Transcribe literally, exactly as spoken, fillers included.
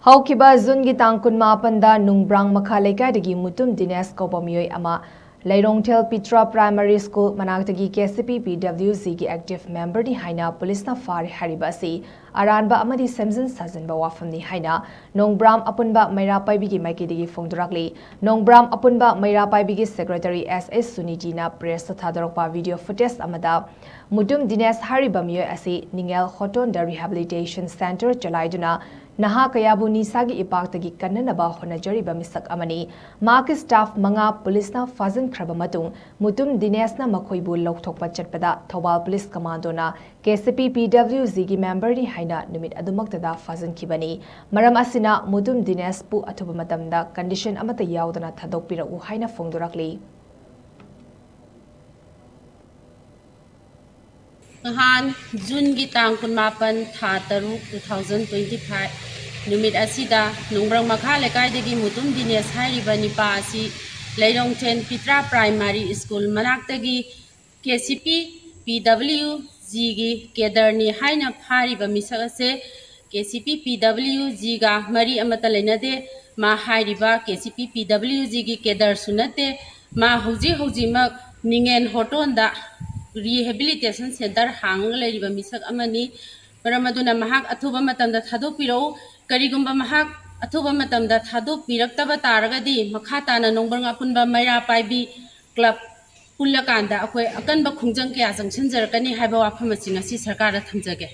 ꯍꯧꯈꯤꯕ ꯖꯨꯟꯒꯤ ꯇꯥꯡ ꯀꯨꯟꯃꯥꯄꯟꯗ ꯅꯨꯡꯕ꯭ꯔꯥꯡ ꯃꯈꯥ ꯂꯩꯀꯥꯏꯗꯒꯤ ꯃꯨꯇꯨꯝ ꯗꯤꯅꯦꯁ ꯀꯧꯕ ꯃꯤꯑꯣꯏ ꯑꯃ ꯂꯩꯔꯣꯡꯊꯦꯜ ꯄꯤꯇ꯭ꯔꯥ ꯄ꯭ꯔꯥꯏꯃꯥꯔꯤ ꯁ꯭ꯀꯨꯜ ꯃꯅꯥꯛꯇꯒꯤ ꯀꯦ ꯁꯤ ꯄꯤ ꯄꯤ ꯗꯕ꯭ꯂꯤꯎ ꯖꯤꯒꯤ ꯑꯦꯛꯇꯤꯚ ꯃꯦꯝꯕꯔꯅꯤ ꯍꯥꯏꯅ ꯄꯨꯂꯤꯁꯅ ꯐꯥꯔꯦ꯫ ꯍꯥꯏꯔꯤꯕ ꯑꯁꯤ ꯑꯔꯥꯟꯕ ꯑꯃꯗꯤ ꯁꯦꯝꯖꯤꯟ ꯁꯥꯖꯤꯟꯕ ꯋꯥꯐꯝꯅꯤ ꯍꯥꯏꯅ ꯅꯣꯡꯕ꯭ꯔꯥꯝ ꯑꯄꯨꯟꯕ ꯃꯩꯔꯥ ꯄꯥꯏꯕꯤꯒꯤ ꯃꯥꯏꯀꯩꯗꯒꯤ ꯐꯣꯡꯗꯣꯔꯛꯂꯤ꯫ ꯅꯣꯡꯕ꯭ꯔꯥꯝ ꯑꯄꯨꯟꯕ ꯃꯩꯔꯥ ꯄꯥꯏꯕꯤꯒꯤ ꯁꯦꯀ꯭ꯔꯦꯇꯔꯤ ꯑꯦꯁ ꯑꯦꯁ ꯁꯨꯅꯤꯇꯤꯅ ꯄ꯭ꯔꯦꯁꯇ ꯊꯥꯗꯣꯔꯛꯄ ꯚꯤꯗꯤꯑꯣ ꯐꯨꯇꯦꯖ ꯑꯃꯗ ꯃꯨꯇꯨꯝ ꯗꯤꯅꯦꯁ ꯍꯥꯏꯔꯤꯕ ꯃꯤꯑꯣꯏ ꯑꯁꯤ ꯅꯤꯡꯉꯦꯜ ꯍꯣꯇꯣꯟꯗ ꯔꯤꯍꯦꯕꯤꯂꯤꯇꯦꯁꯟ ꯁꯦꯟꯇꯔ ꯆꯂꯥꯏꯗꯨꯅ ꯅꯍꯥ ꯀꯌꯥꯕꯨ ꯅꯤꯁꯥꯒꯤ ꯏꯄꯥꯛꯇꯒꯤ ꯀꯟꯅꯅꯕ ꯍꯣꯠꯅꯖꯔꯤꯕ ꯃꯤꯁꯛ ꯑꯃꯅꯤ꯫ ꯃꯍꯥꯛꯀꯤ ꯁ꯭ꯇꯥꯐ ꯃꯉꯥ ꯄꯨꯂꯤꯁꯅ ꯐꯥꯖꯤꯟꯈ꯭ꯔꯕ ꯃꯇꯨꯡ ꯃꯨꯇꯨꯝ ꯗꯤꯅꯦꯁꯅ ꯃꯈꯣꯏꯕꯨ ꯂꯧꯊꯣꯛꯄ ꯆꯠꯄꯗ ꯊꯧꯕꯥꯜ ꯄꯨꯂꯤꯁ ꯀꯃꯥꯟꯗꯣꯅ ꯀꯦ ꯁꯤ ꯄꯤ ꯄꯤ ꯗꯕ꯭ꯂꯤꯎ ꯖꯤꯒꯤ ꯃꯦꯝꯕꯔꯅꯤ ꯍꯥꯏꯅ ꯅꯨꯃꯤꯠ ꯑꯗꯨꯃꯛꯇꯗ ꯐꯥꯖꯤꯟꯈꯤꯕꯅꯤ꯫ ꯃꯔꯝ ꯑꯁꯤꯅ ꯃꯨꯇꯨꯝ ꯗꯤꯅꯦꯁꯄꯨ ꯑꯊꯨꯕ ꯃꯇꯝꯗ ꯀꯟꯗꯤꯁꯟ ꯑꯃꯠꯇ ꯌꯥꯎꯗꯅ ꯊꯥꯗꯣꯛꯄꯤꯔꯛꯎ ꯍꯥꯏꯅ ꯐꯣꯡꯗꯣꯔꯛꯂꯤ꯫ ꯅꯍꯥꯟ ꯖꯨꯟꯒꯤ ꯇꯥꯡ ꯀꯨꯟꯃꯥꯄꯟ, ꯊꯥ ꯇꯔꯨꯛ, two thousand twenty five ꯅꯨꯃꯤꯠ ꯑꯁꯤꯗ ꯅꯣꯡꯕ꯭ꯔꯥꯡ ꯃꯈꯥ ꯂꯩꯀꯥꯏꯗꯒꯤ ꯃꯨꯇꯨꯝ ꯗꯤꯅꯦꯁ ꯍꯥꯏꯔꯤꯕ ꯅꯤꯄꯥ ꯑꯁꯤ ꯂꯩꯔꯣꯡꯊꯦꯟ ꯄꯤꯇ꯭ꯔꯥ ꯄ꯭ꯔꯥꯏꯃꯥꯔꯤ ꯁ꯭ꯀꯨꯜ ꯃꯅꯥꯛꯇꯒꯤ ꯀꯦ ꯁꯤ ꯄꯤ ꯄꯤ ꯗꯕ꯭ꯂꯤꯎ ꯖꯤꯒꯤ ꯀꯦꯗꯔꯅꯤ ꯍꯥꯏꯅ ꯐꯥꯔꯤꯕ ꯃꯤꯁꯛ ꯑꯁꯦ ꯀꯦ ꯁꯤ ꯄꯤ ꯄꯤ ꯗꯕ꯭ꯂꯤꯎ ꯖꯤꯒ ꯃꯔꯤ ꯑꯃꯠꯇ ꯂꯩꯅꯗꯦ꯫ ꯃꯥ ꯍꯥꯏꯔꯤꯕ ꯀꯦ ꯁꯤ ꯄꯤ ꯄꯤ ꯗꯕ꯭ꯂꯤꯎ ꯖꯤꯒꯤ ꯀꯦꯗꯔꯁꯨ ꯅꯠꯇꯦ꯫ ꯃꯥ ꯍꯧꯖꯤꯛ ꯍꯧꯖꯤꯛꯃꯛ ꯅꯤꯡꯉꯦꯟ ꯍꯣꯇꯣꯟꯗ ꯔꯤꯍꯦꯕꯤꯂꯤꯇꯦꯁꯟ ꯁꯦꯟꯇꯔ ꯍꯥꯡꯉꯒ ꯂꯩꯔꯤꯕ ꯃꯤꯁꯛ ꯑꯃꯅꯤ꯫ ꯃꯔꯝ ꯑꯗꯨꯅ ꯃꯍꯥꯛ ꯑꯊꯨꯕ ꯃꯇꯝꯗ ꯊꯥꯗꯣꯛꯄꯤꯔꯛꯎ꯫ ꯀꯔꯤꯒꯨꯝꯕ ꯃꯍꯥꯛ ꯑꯊꯨꯕ ꯃꯇꯝꯗ ꯊꯥꯗꯣꯛꯄꯤꯔꯛꯇꯕ ꯇꯥꯔꯒꯗꯤ ꯃꯈꯥ ꯇꯥꯅ ꯅꯣꯡꯕ꯭ꯔꯥꯡ ꯑꯄꯨꯟꯕ ꯃꯩꯔꯥ ꯄꯥꯏꯕꯤ ꯀ꯭ꯂꯕ ꯄꯨꯜꯂꯀꯥꯟꯗ ꯑꯩꯈꯣꯏ ꯑꯀꯟꯕ ꯈꯣꯡꯖꯪ ꯀꯌꯥ ꯆꯪꯁꯤꯟꯖꯔꯛꯀꯅꯤ ꯍꯥꯏꯕ ꯋꯥꯐꯝ ꯑꯁꯤ ꯉꯁꯤ ꯁꯔꯀꯥꯔꯗ ꯊꯝꯖꯒꯦ꯫